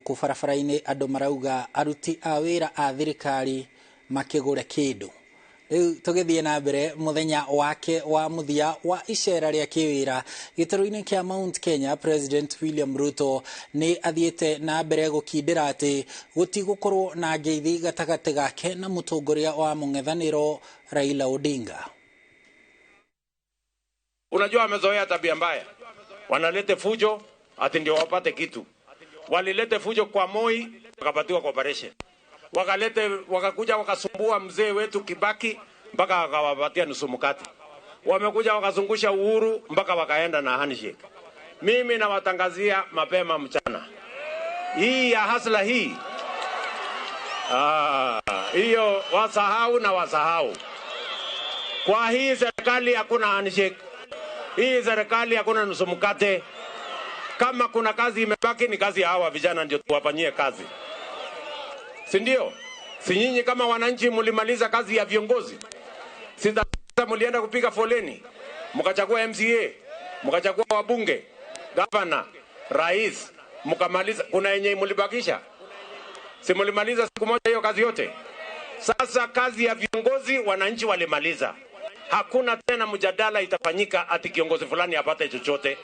Gũkũ barabara-inĩ andũ marauga aruti a wĩra a thirikari makĩgũre kĩndũ. Rĩu tũgĩthiĩ na mbere mũthenya wake wa mũthia wa icera rĩa kĩwĩra gĩtarũ-inĩ kĩa Mount Kenya, President William Ruto nĩ athiĩte na mbere gũkindĩra atĩ gũtigũkorwo na ngeithi gatagatĩ gake na mũtongoria wa mũng'ethanĩro Raila Odinga. Unajua wamezoea tabia mbaya, wanalete fujo ati ndio wapate kitu. Walilete fujo kwa Moi wakapatiwa cooperation, wakalete wakakuja wakasumbua mzee wetu Kibaki mpaka wakawapatia nusu mkate. Wamekuja wakazungusha Uhuru mpaka wakaenda na handshake. Mimi nawatangazia mapema mchana, hii ya hustler hii, hiyo wasahau na wasahau. Kwa hii serikali hakuna handshake. Hii serikali hakuna nusu mkate. Kama kuna kazi imebaki ni kazi ya hawa vijana, ndio tuwafanyie kazi, si ndio? Si nyinyi kama wananchi mlimaliza kazi ya viongozi? Si sasa mlienda kupiga foleni mkachagua MCA, mkachagua wabunge, gavana, rais, mkamaliza. Kuna yenye mlibakisha? Si mlimaliza siku moja hiyo kazi yote? Sasa kazi ya viongozi wananchi walimaliza. Hakuna tena mjadala itafanyika ati kiongozi fulani apate chochote.